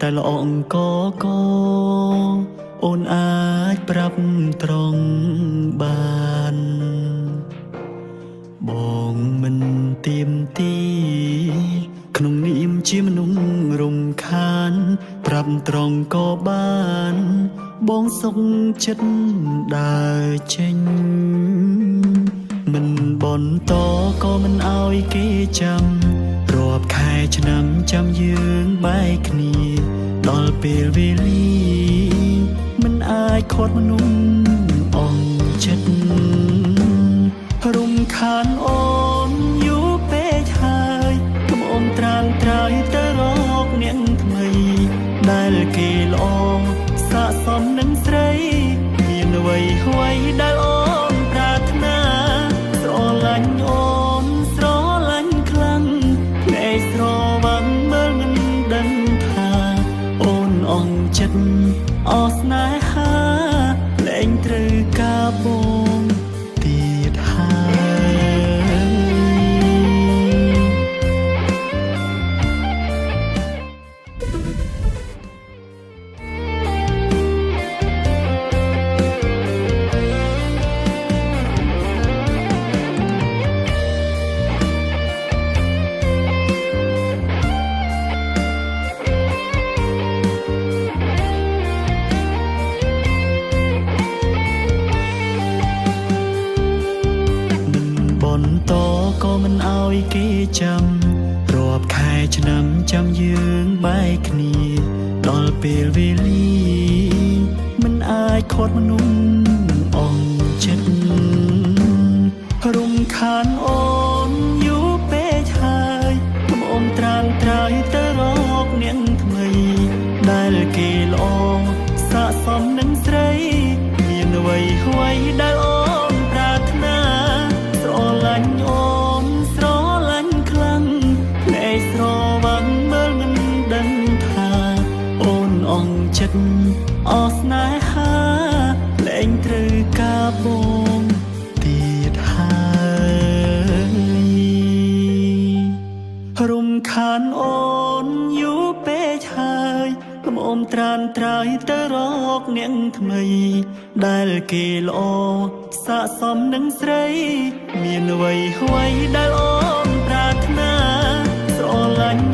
តែល្អអង្គកអូនអាចប្រាប់ត្រង់បានបងមិនទៀមទីក្នុងនាមជាមនុស្សរំខានប្រាប់ត្រង់ក៏បានបងសុខចិត្តដើរចេញមិនបន្តក៏មិនអោយគេចាំរាប់ខែឆ្នាំចាំយើងបែកគ្នាដល់ពេលវេលាមិនអាចខាត់មនុស្សអងចិត្តរំខានអូនយូរពេកហើយកុំអូនត្រានត្រើយទៅរកអ្នកថ្មីដែលគេល្អស័កសមនឹងស្រីមានអ្វីអ្វីដែលអូនប្រាថ្នាស្រឡាញ់អូនស្រឡាញ់ខ្លាំងភ្នែកស្រវាំងមើលមិនដឹងថាអូនអងចិត្តអស់ស្នេហាលែងត្រូវការបងទៀតហើយ មិនបន្តក៏មិនអោយគេចាំរាប់ខែឆ្នាំចាំយើងបែកគ្នាដល់ពេលវេលាមិនអាចខាត់មនុស្សអងចិត្តរំខានអូនយូរពេកហើយកុំអូនត្រានត្រើយទៅរកអ្នកថ្មីដែលគេល្អស័កសមនឹងស្រីមានអ្វីអ្វីដែលអូនប្រាថ្នាស្រឡាញ់អូនស្រឡាញ់ខ្លាំងភ្នែកស្រវាំងមើលមិនដឹងថាអូនអងចិត្តអស់ស្នេហាលែងត្រូវការបងទៀតហើយរំខានអូនយូរពេកហើយកុំអូនត្រានត្រើយទៅរកអ្នកថ្មីដែលគេល្អស័កសមនឹងស្រីមានអ្វីអ្វីដែលអូនប្រាថ្នាស្រឡាញ់